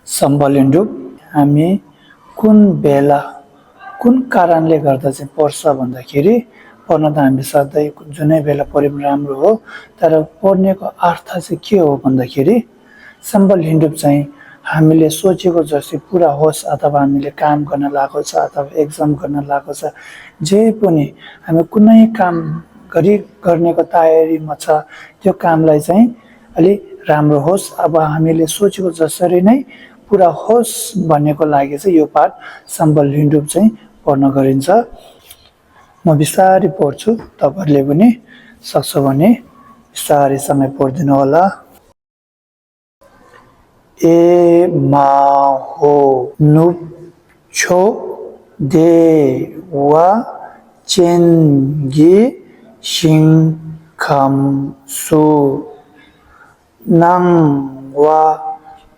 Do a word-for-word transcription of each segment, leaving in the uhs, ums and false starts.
བསམ་པ་ལྷུན་གྲུབ། हामी कुन बेला कुन कारणले गर्दा चाहिँ पढ्छ भन्दाखेरि, पढ्न त हामी सधैँ जुनै बेला पढे पनि राम्रो हो, तर पढ्नेको अर्थ चाहिँ के हो भन्दाखेरि, सम्बल हिँड्डुप चाहिँ हामीले सोचेको जस्तै पुरा होस् अथवा हामीले काम गर्न लागेको छ अथवा एक्जाम गर्न लागेको छ, जे पनि हामी कुनै काम गरी गर्नेको तयारीमा छ, त्यो कामलाई चाहिँ अलि राम्रो होस्, अब हामीले सोचेको जसरी नै पुरा होस् भन्नेको लागि चाहिँ यो पाठ सम्बल हिँड्डुप चाहिँ पढ्न गरिन्छ। म बिस्तारै पढ्छु, तपाईँहरूले पनि सक्छ भने बिस्तारैसँगै पढिदिनु होला। ཨེ་མ་ཧོ་ནུབ་ཕྱོགས་བདེ་བ་ཅན་གྱི་ཞིང་ཁམས་སུ། སྣང་བ་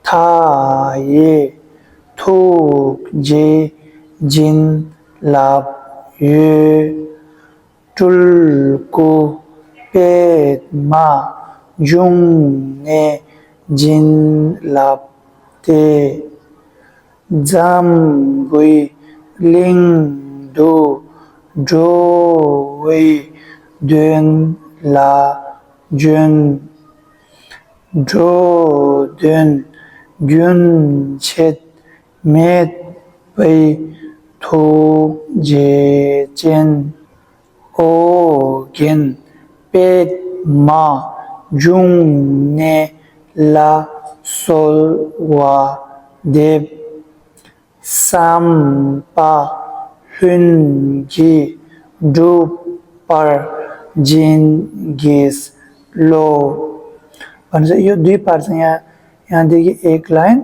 མཐའ་ཡས་ཐུགས་རྗེ་བྱིན་རླབས་ཡོད། སྤྲུལ་སྐུ་པདྨ་འབྱུང་གནས་བྱིན་རླབས་ཏེ། འཛམ་བུའི་གླིང་དུ་འགྲོ་བའི་དོན་ལ་བྱོན། འགྲོ་དོན་རྒྱུན་ཆད་མེད་པའི་ཐུགས་རྗེ་ཅན། ཨོ་རྒྱན་པདྨ་འབྱུང་གནས་ལ་གསོལ་བ་འདེབས། བསམ་པ་ལྷུན་གྱིས་འགྲུབ་པར་བྱིན་གྱིས་རློབས། ཡོད་དུས་པར་ཡང་འདི་གི་ཨེག་ལན།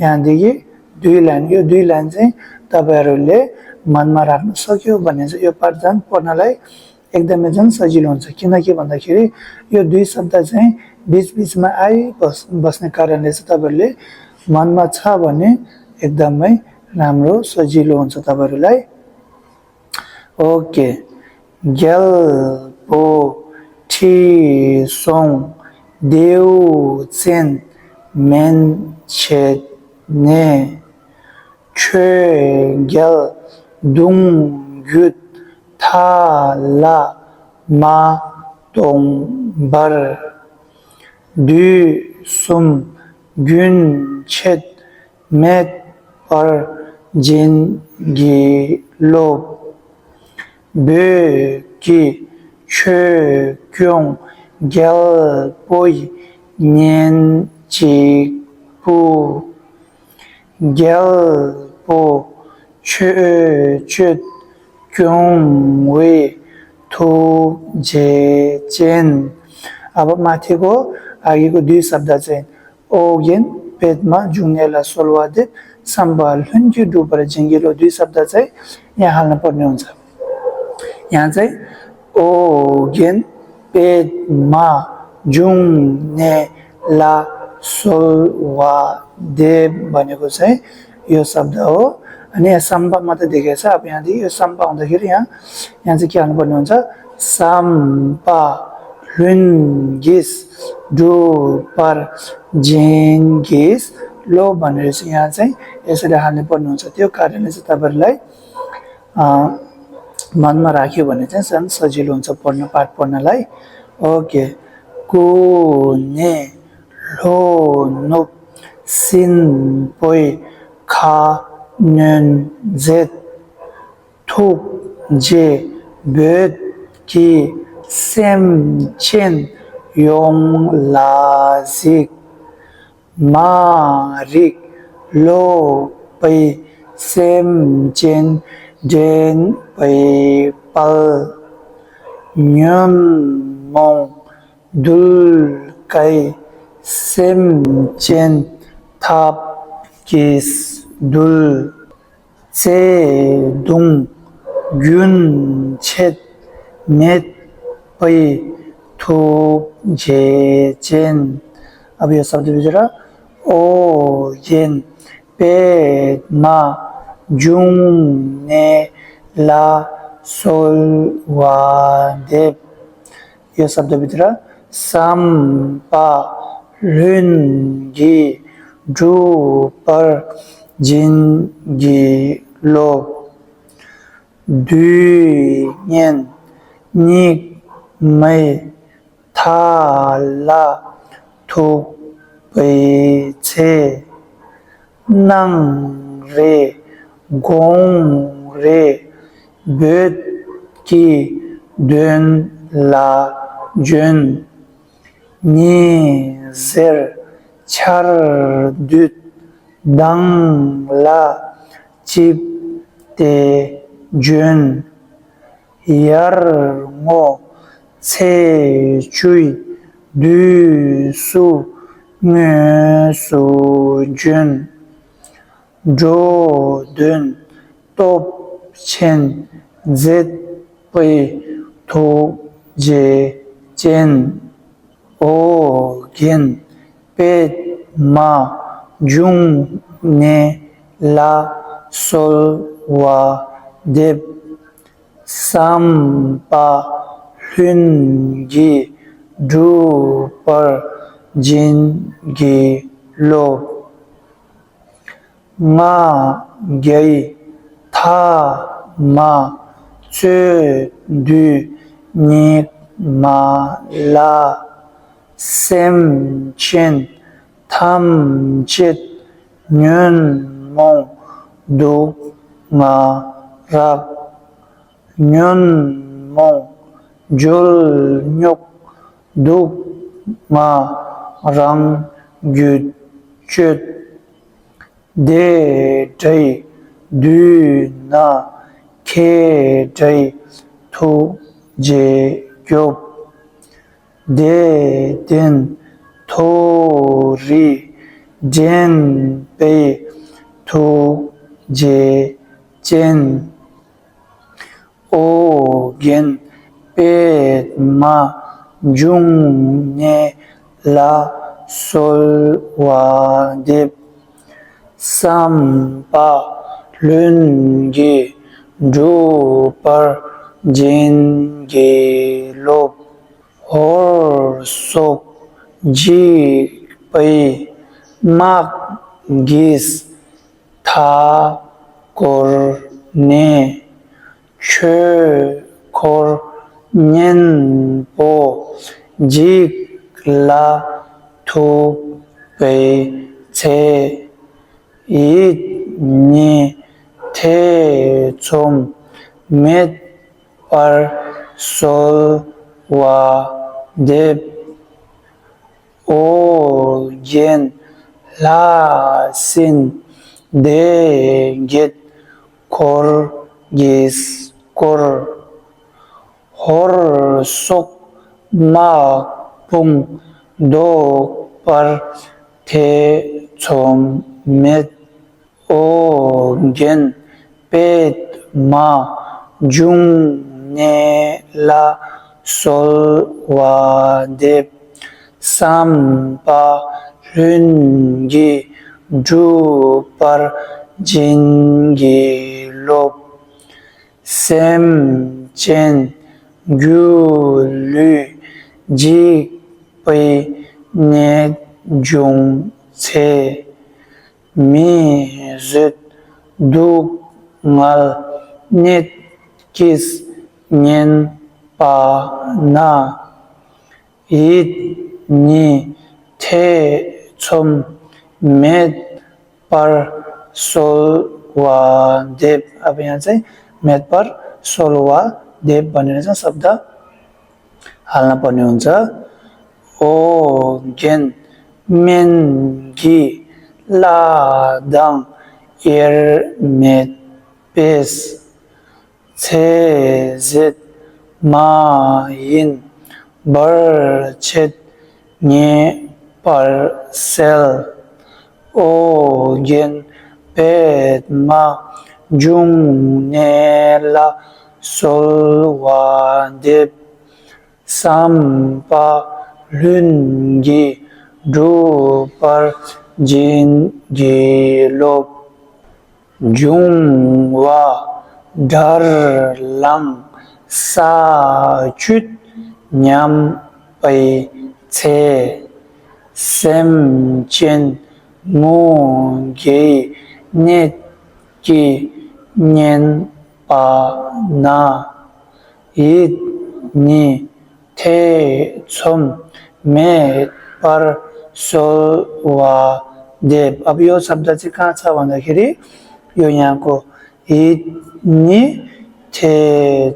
ཡང་འདི་གི་དུས་ལན། ཡོད་དུས་ལན་ཚེ་ད་བར་ལས་མན་མ་རག་ན་སོ་ཁྱོད་བ་ནས་ཡོད་པར་ཙམ་པོ་ན་ལ་ཨེག་དམ་མེ་ཙམ་ས་ཇི་ལོན་ཚ་ཁྱི་ན་ཁྱི་བ་ན་ཁྱི་རི། ཡོད་དུས་སབ་ད་ཚེ་བིས་བིས་མ་ཨའི་བས་བས་ནས་ཀ་ར་ནས་ས་ད་བར་ལས་མན་མ་ཚ་བ་ནས་ཨེག་དམ་མེ་རམ་རོ་ས་ཇི་ལོན་ཚ་ད་བར་ལ། ཨོ་ཀེ། རྒྱལ་པོ་ཁྲི་སྲོང་ལྡེའུ་བཙན་མན་ཆད་ནས། ཆོས་རྒྱལ་གདུང་བརྒྱུད་མཐའ་ལ་མ་སྟོངས་བར། དུས་གསུམ་རྒྱུན་ཆད་མེད་པར་བྱིན་གྱིས་རློབས། བོད་ཀྱི་ཆོས་སྐྱོང་རྒྱལ་པོའི་གཉེན་གཅིག་པུ། རྒྱལ་པོ་ཆོས་སྤྱོད་སྐྱོང་བའི་ཐུགས་རྗེ་ཅན། ཨ་བ་མ་ཐེ་གོ་ཨ་གི་གོ་དུས་སབ་ད་ཚེ། ཨོ་རྒྱན་པདྨ་འབྱུང་གནས་ལ་གསོལ་བ་འདེབས། བསམ་པ་ལྷུན་གྱིས་འགྲུབ་པར་བྱིན་གྱིས་རློབས། དུས་སབ་ད་ཚེ་ཡང་ཧ་ལམ་པར་ནོན་ཚ། ཡང་ཚེ། ཨོ་རྒྱན་པདྨ་འབྱུང་གནས་ལ་གསོལ་བ་འདེབས་བ་ནི་གོ་ཚེ་ཡོད་སབ་ད་ཨོ། ཨ་ནི་བསམ་པ་མ་ད་དེ་གས་ས་ཨ་ཡང་དེ་ཡོད་བསམ་པ་འོང་ད་ཁྱེར་ཡང་ཡང་ཚེ་ཁྱེར་ཧ་ལམ་པར་ནོན་ཚ། བསམ་པ་ལྷུན་གྱིས་འགྲུབ་པར་བྱིན་གྱིས་རློབས་པ་ནི་རེ་སི་ཡང་ཚེ་ཨེ་སི་ལ་ཧ་ལམ་པར་ནོན་ཚ་དེ་ཀ་རེ་ལེ་སི་ད་བར་ལ། མན་མ་ར་ཁེ་བ་ནི་ཚན་སན་ས་ཇི་ལོན་ཚ་པོར་ན་པར་པོར་ན་ལའི། ཨོ་ཀེ། ཀུ་ནེ་ལྷོ་ནུབ་སྲིན་པོའི་ཁ་གནོན་མཛད། ཐུགས་རྗེ་བོད་ཀྱི་སེམས་ཅན་ཡོངས་ལ་གཟིགས། མ་རིག་ལོག་པའི་སེམས་ཅན་འདྲེན་པའི་དཔལ། ཉོན་མོངས་གདུལ་དཀའི་སེམས་ཅན་ཐབས་ཀྱིས་འདུལ། བརྩེ་གདུང་རྒྱུན་ཆད་མེད་པའི་ཐུགས་རྗེ་ཅན། ཨ་བི་ཡོ་སབ་དེ་བི་ཇ་ར། ཨོ་རྒྱན་པདྨ་འབྱུང་གནས་ལ་གསོལ་བ་འདེབས། ཡོད་སབ་དེ་བི་ཇ་ར། བསམ་པ་ལྷུན་གྱིས་ འགྲུབ་པར་བྱིན་གྱིས་རློབས། དུས་ངན་སྙིགས་མའི་མཐའ་ལ་ཐུག་པའི་ཚེ། སྣང་རེ་དགོངས་རེ་བོད་ཀྱི་དོན་ལ་བྱོན། ཉི་ཟེར་ཆར་སྡུད་མདངས་ལ་བཅིབས་ཏེ་བྱོན། ཡར་ངོ་ཚེས་བཅུའི་དུས་སུ་དངོས་སུ་བྱོན། འགྲོ་དོན་སྟོབས་ཆེན་མཛད་པའི་ཐུགས་རྗེ་ཅན། ཨོ་རྒྱན་པདྨ་འབྱུང་གནས་ལ་གསོལ་བ་འདེབས། བསམ་པ་ལྷུན་གྱིས་འགྲུབ་པར་བྱིན་གྱིས་རློབས། ང་རྒྱལ་ཐ་མ་རྩོད་དུས་སྙིགས་མ་ལ། སེམས་ཅན་ཐམས་ཅད་ཉོན་མོངས་དུག་ལྔ་རགས། ཉོན་མོངས་སྦྱོར་སྙོགས་དུག་ལྔ་རང་རྒྱུད་གཅོད། བདེ་དགྲའི་མདུན་ན་མཁས་དགྲའི་ཐུགས་རྗེས་སྐྱོབ། བདེ་ལྡན་མཐོ་རིས་འདྲེན་པའི་ཐུགས་རྗེ་ཅན། ཨོ་རྒྱན་པདྨ་འབྱུང་གནས་ལ་གསོལ་བ་འདེབས། བསམ་པ་ལྷུན་གྱིས་འགྲུབ་པར་བྱིན་གྱིས་རློབས། ཧོར་སོག་འཇིགས་པའི་དམག་གིས་མཐའ་བསྐོར་ནས། ཆོས་འཁོར་གཉན་པོ་འཇིག་ལ་ཐུག་པའི་ཚེ། ཡིད་གཉིས་ཐེ་ཚོམ་མེད་པར་གསོལ་བ་འདེབས། ཨོ་རྒྱན་ལྷ་སྲིན་སྡེ་བརྒྱད་འཁོར་གྱིས་བསྐོར། ཧོར་སོག་དམག་དཔུང་བཟློག་པར་ཐེ་ཚོམ་མེད། ཨོ་རྒྱན་པདྨ་འབྱུང་གནས་ལ་གསོལ་བ་འདེབས། བསམ་པ་ལྷུན་གྱིས་འགྲུབ་པར་བྱིན་གྱིས་རློབས། སེམས་ཅན་སྒྱུ་ལུས་འཇིག་པའི་ནད་བྱུང་ཚེ། མི་བཟོད་སྡུག་བསྔལ་ནད་ཀྱིས་ཉེན་པ་ན། ཡིད་གཉིས་ཐེ་ཚོམ་མེད་པར་གསོལ་བ་འདེབས། ཨ་བ་ཡང་ཚེ་མེད་པར་གསོལ་བ་འདེབས། པ་ནི་རེ་ཟང་སབ་ད་ཧ་ལ་པ་ནི་འོང་ཚ། ཨོ་རྒྱན་སྨན་གྱི་བླ་དང་དབྱེར་མེད་པས། ཚེ་ཟད་མ་ཡིན་བར་ཆད་ངེས་པར་སེལ། ཨོ་རྒྱན་པདྨ་འབྱུང་གནས་ལ་གསོལ་བ་འདེབས། བསམ་པ་ལྷུན་གྱིས་འགྲུབ་པར་བྱིན་གྱིས་རློབས། འབྱུང་བ་དགྲར་ལངས་ས་བཅུད་ཉམས་པའི་ཚེ། སེམས་ཅན་ ངུ་འགྱེལ་གནད་ཀྱིས་མཉེན་པ་ན། ཡིད་ནི་ཐེ་ཚོམ་མེད་པར་གསོལ་བ་འདེབས། ཨ་བ་ཡོ་ཚབ་ད་ཚི་ཁ་ཚ་བ་ན་ཁེ་རི་ཡོ་ཉ་ཀོ། ཡིད་ནི་ཐེ་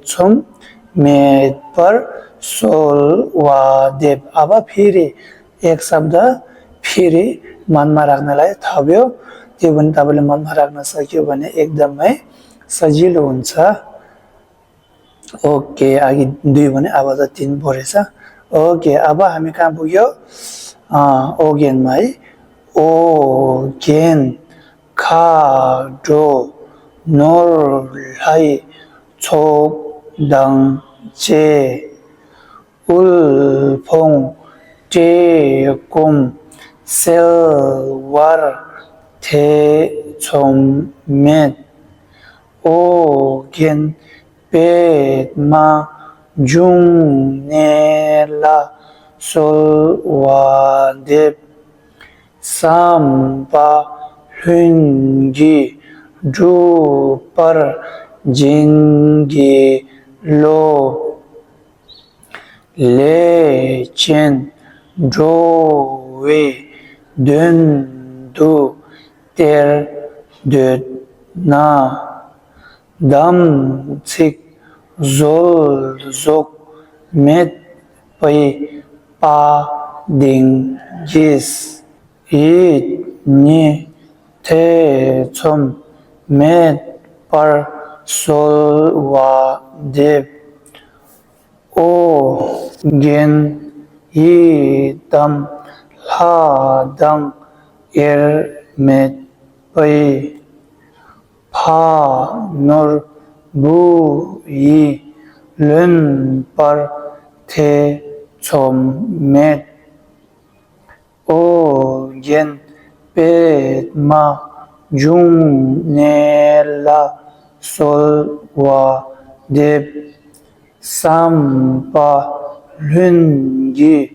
ཚོམ་མེད་པར་གསོལ་བ་འདེབས། ཨ་བ་ཕི་རི་ཨེག་སབ་ད་ཕི་རི་མན་མ་རག་ན་ལ་ཡ་ཐབ་ཡོ། དེ་བོ་ནི་ད་བ་ལི་མན་མ་རག་ན་ས་ཀྱོ་བ་ནི་ཨེག་དམ་མའི་ས་ཇི་ལོ་འུན་ཚ། ཨོ་ཀེ། ཨ་གི་འདུས་བ་ནི་ཨ་བ་ད་ཏིན་བོ་རེ་ས། ཨོ་ཀེ། ཨ་བ་ཧ་མི་ཀ་བུ་ཡོ། ཨ་ཨོ་རྒྱན་མའི། ཨོ་རྒྱན་མཁའ་འགྲོ་ནོར་ལྷའི་ཚོགས་དང་བཅས། དབུལ་ཕོངས་བཀྲེས་སྐོམ་སེལ་བར་ཐེ་ཚོམ་མེད། ཨོ་རྒྱན་པདྨ་འབྱུང་གནས་ལ་གསོལ་བ་འདེབས། བསམ་པ་ལྷུན་གྱིས་འགྲུབ་པར་བྱིན་གྱིས་རློབས། ལས་ཅན་འགྲོ་བའི་དོན་དུ་གཏེར་འདོད་ན། དམ་ཚིག་བཟོད་བཟོད་མེད་པའི་དཔའ་གདེང་གིས། ཡིད་གཉིས་ཐེ་ཚོམ་མེད་པར་གསོལ་བ་འདེབས། ཨོ་རྒྱན་ཡི་དམ་ལྷ་དང་དབྱེར་མེད་པའི། ཕ་ནོར་བུ་ཡིས་ལོན་པར་ཐེ་ཚོམ་མེད། ཨོ་རྒྱན་པདྨ་འབྱུང་གནས་ལ་གསོལ་བ་འདེབས། བསམ་པ་ལྷུན་གྱིས་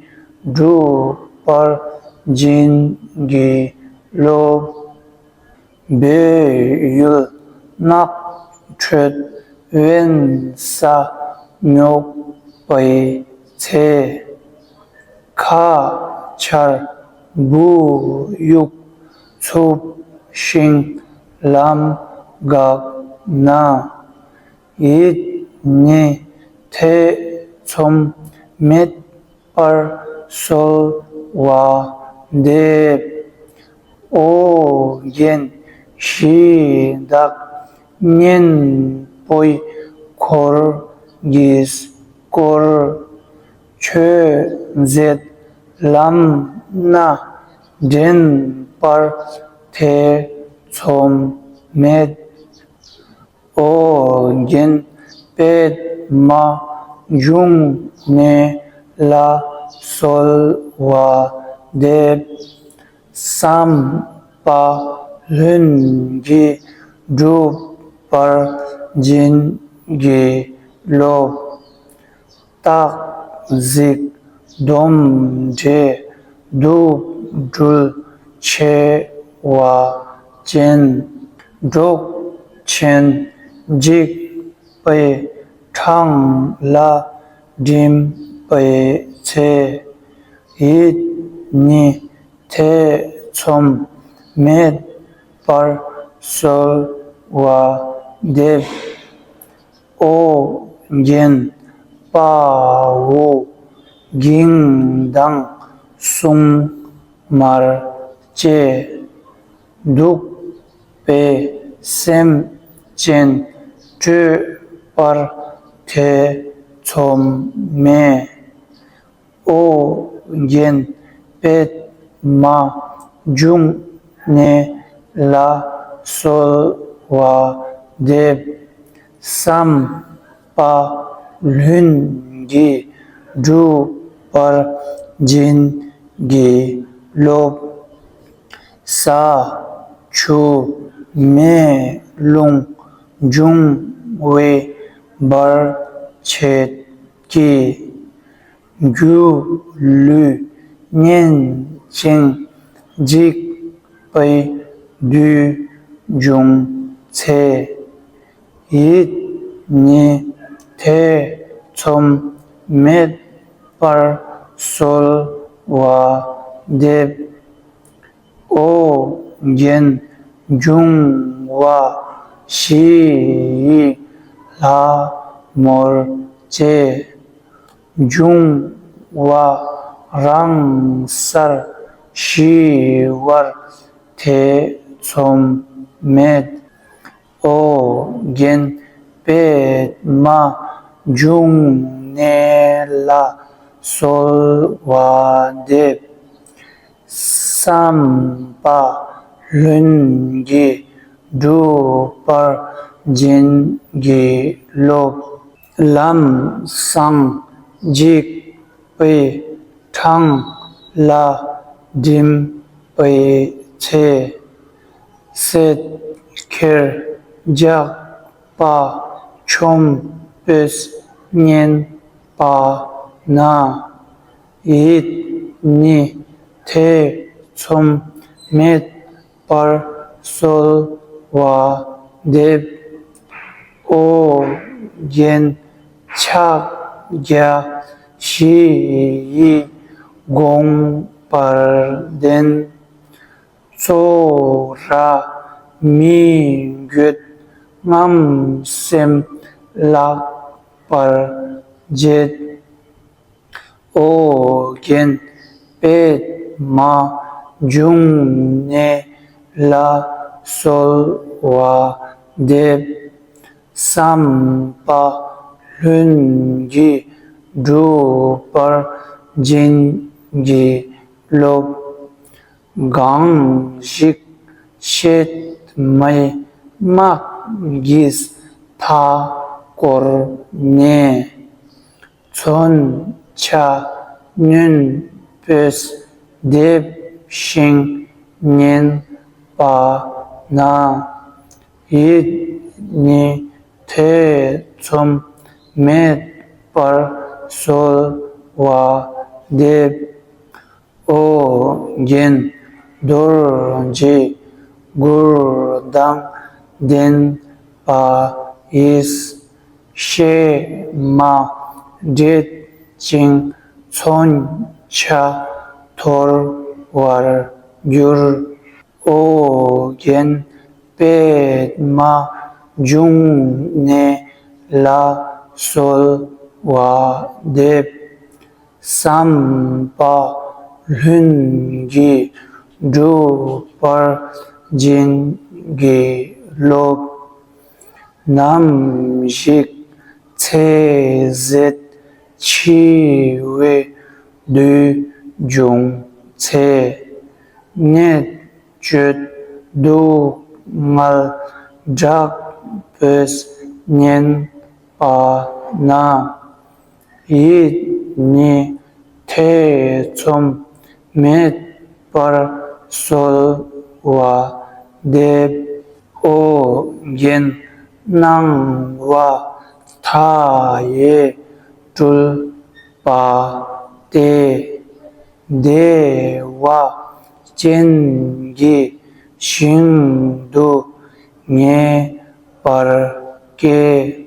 འགྲུབ་པར་བྱིན་གྱིས་རློབས། སྦས་ཡུལ་ནགས་ཁྲོད་དབེན་ས་སྙོགས་པའི་ཚེ། ཁ་ཆར་བུ་ཡུག་འཚུབས་ཤིང་ལམ་འགགས་ན། ཡིད་གཉིས་ཐེ་ཚོམ་མེད་པར་གསོལ་བ་འདེབས། ཨོ་རྒྱན་གཞི་བདག་གཉེན་པོའི་འཁོར་གྱིས་བསྐོར། ཆོས་མཛད་ལམ་སྣ་འདྲེན་པར་ཐེ་ཚོམ་མེད། ཨོ་རྒྱན་པདྨ་འབྱུང་གནས་ལ་གསོལ་བ་འདེབས། བསམ་པ་ལྷུན་གྱིས་འགྲུབ་པར་བྱིན་གྱིས་རློབས། སྟག་གཟིག་དོམ་དྲེད་གདུགས་སྦྲུལ་མཆེ་བ་ཅན། འབྲོག་ཆེན་འཇིགས་པའི་འཕྲང་ལ་འགྲིམ་པའི་ཚེ། ཡིད་གཉིས་ཐེ་ཚོམ་མེད་པར་གསོལ་བ་འདེབས། ཨོ་རྒྱན་དཔའ་བོ་གིང་དང་སྲུང་མར་བཅས། གདུག་པའི་སེམས་ཅན་སྐྲོད་པར་ཐེ་ཚོམ་མེད། ཨོ་རྒྱན་པདྨ་འབྱུང་གནས་ལ་གསོལ་བ་འདེབས། བསམ་པ་ལྷུན་གྱིས་འགྲུབ་པར་བྱིན་གྱིས་རློབས། ས་ཆུ་མེ་རླུང་འབྱུང་བའི་བར་ཆད་ཀྱིས། སྒྱུ་ལུས་ཉེན་ཅིང་འཇིག་ པའི་དུས་བྱུང་ཚེ། ཡིད་ནི་ཐེ་ཚོམ་མེད་པར་གསོལ་བ་འདེབས། ཨོ་རྒྱན་འབྱུང་བ་བཞི་ཡི་ལྷ་མོར་བཅས། འབྱུང་བ་རང་སར་ཞི་བར་ཐེ་ཚོམ་མེད། ཨོ་རྒྱན་པདྨ་འབྱུང་གནས་ལ་གསོལ་བ་འདེབས། བསམ་པ་ལྷུན་གྱིས་འགྲུབ་པར་བྱིན་གྱིས་རློབས། ལམ་སྲང་འཇིགས་པའི་འཕྲང་ལ་འགྲིམ་པའི་ཚེ། སྲས་ཁྱེར་ཇག་པ་ཆོམ་པོས་ཉེན་པ་ན། ཡིད་ནི་ཐེ་ཚོམ་མེད་པར་གསོལ་བ་འདེབས། ཨོ་རྒྱན་ཕྱག་རྒྱ་བཞི་ཡི་དགོངས་པར་ལྡན། ཙོ་ར་མི་རྒོད་རྔམ་སེམས་བརླག་པར་བྱེད། ཨོ་རྒྱན་པདྨ་འབྱུང་གནས་ལ་གསོལ་བ་འདེབས། བསམ་པ་ལྷུན་གྱིས་འགྲུབ་པར་བྱིན་གྱིས་རློབས། གང་ཞིག་གཤེད་མའི་དམག་གིས་མཐའ་བསྐོར་ནས། མཚོན་ཆ་རྣོན་པོས་འདེབས་ཤིང་ཉེན་པ་ན། ཡིད་ནི་ཐེ་ཚོམ་མེད་པར་གསོལ་བ་འདེབས། ཨོ་རྒྱན་རྡོ་རྗེ་གུར་དང་ལྡན་པ་ཡིས། གཤེད་མ་བསྒྲལ་ཅིང་མཚོན་ཆ་དོར་བར་འགྱུར། ཨོ་རྒྱན་པདྨ་འབྱུང་གནས་ལ་གསོལ་བ་འདེབས། བསམ་པ་ལྷུན་གྱིས་འགྲུབ་པར་བྱིན་གྱིས་རློབས། ནམ་ཞིག་ཚེ་ཟད་འཆི་བའི་དུས་བྱུང་ཚེ། གནད་གཅོད་སྡུག་བསྔལ་དྲག་པོས་ཉེན་པ་ན། ཡིད་ནི་ཐེ་ཚོམ་མེད་པར་གསོལ་བ་འདེབས། ཨོ་རྒྱན་སྣང་བ་མཐའ་ཡས་སྤྲུལ་པ་སྟེ། བདེ་བ་ཅན་གྱི་ཞིང་དུ་ངེས་པར་སྐྱེ།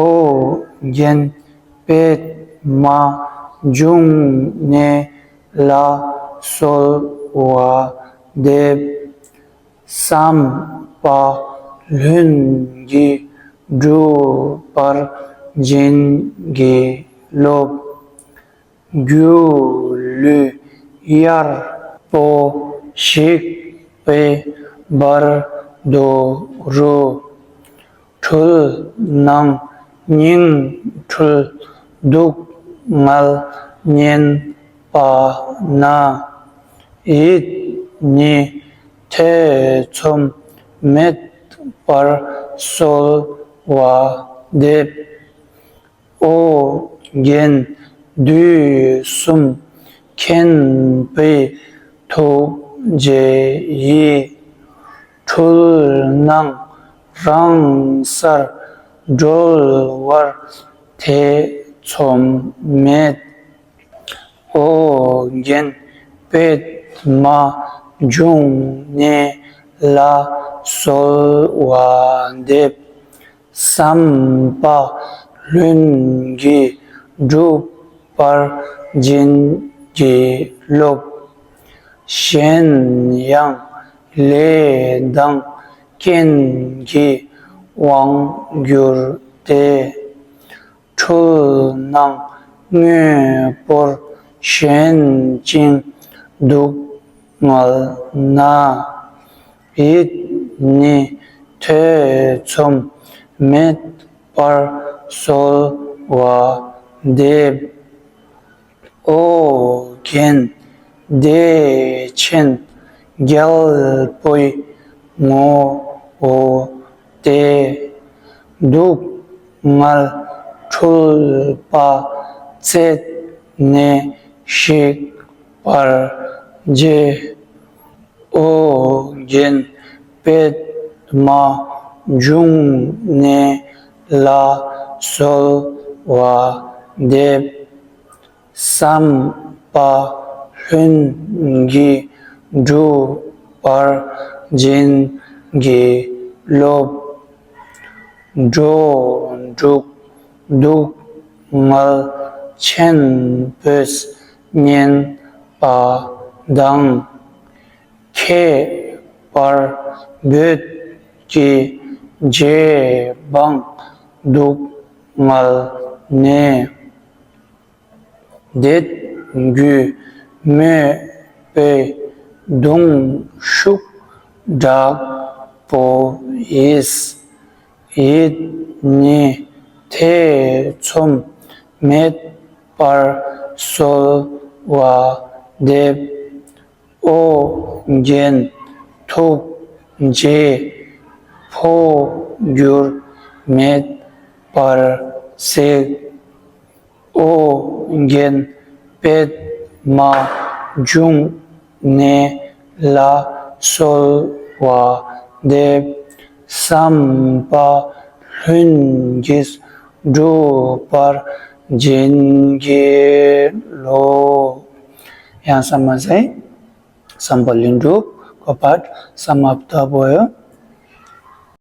ཨོ་རྒྱན་པདྨ་འབྱུང་གནས་ལ་གསོལ་བ་འདེབས། བསམ་པ་ལྷུན་གྱིས་འགྲུབ་པར་བྱིན་གྱིས་རློབས། སྒྱུ་ལུས་གཡར་པོ་ཞིག་པའི་བར་དོ་རུ། འཁྲུལ་སྣང་ཉིང་འཁྲུལ་སྡུག་བསྔལ་ཉེན་པ་ན། ཡིད་ནི་ཐེ་ཚོམ་མེད་པར་གསོལ་བ་འདེབས། ཨོ་རྒྱན་དུས་གསུམ་མཁྱེན་པའི་ཐུགས་རྗེ་ཡིས། འཁྲུལ་སྣང་རང་སར་སྒྲོལ་བར་ཐེ་ཚོམ་མེད། ཨོ་རྒྱན་པདྨ་ འབྱུང་གནས་ལ་གསོལ་བ་འདེབས། བསམ་པ་ལྷུན་གྱིས་འགྲུབ་པར་བྱིན་གྱིས་རློབས། གཞན་ཡང་ལས་དང་རྐྱེན་གྱིས་དབང་གྱུར་ཏེ། འཁྲུལ་སྣང་དངོས་པོར་ཞེན་ཅིང་སྡུག་བསྔལ་ན། ཡིད་ནི་ཐེ་ཚོམ་མེད་པར་གསོལ་བ་འདེབས། ཨོ་རྒྱན་བདེ་ཆེན་རྒྱལ་པོའི་ངོ་བོ་སྟེ། སྡུག་བསྔལ་འཁྲུལ་པ་རྩད་ནས་ཞིག་པར་བྱེད། ཨོ་རྒྱན་པདྨ་འབྱུང་གནས་ལ་གསོལ་བ་འདེབས། བསམ་པ་ལྷུན་གྱིས་འགྲུབ་པར་བྱིན་གྱིས་རློབས། འགྲོ་དྲུག་སྡུག་བསྔལ་ཆེན་པོས་ཉེན་པ་དང་། ཁྱད་པར་བོད་ཀྱི་རྗེ་འབངས་སྡུག་བསྔལ་ནས། བདེ་དགུའི་མོས་པས་གདུང་ཤུགས་དྲག་པོ་ཡིས། ཡིད་ནི་ཐེ་ཚོམ་མེད་པར་གསོལ་བ་འདེབས། ཨོ་རྒྱན་ཐུགས་རྗེས་འཕོ་འགྱུར་མེད་པར་གཟིགས། ཨོ་རྒྱན་པདྨ་འབྱུང་གནས་ལ་གསོལ་བ་འདེབས། བསམ་པ་ལྷུན་གྱིས་འགྲུབ་པར་བྱིན་གྱིས་རློབས། ཡང་བསམ་མ་ཟད། བསམ་པ་ལྷུན་གྲུབ་གོ་པ་སམ་ཨབ་ཏ་བོ་ཡོ།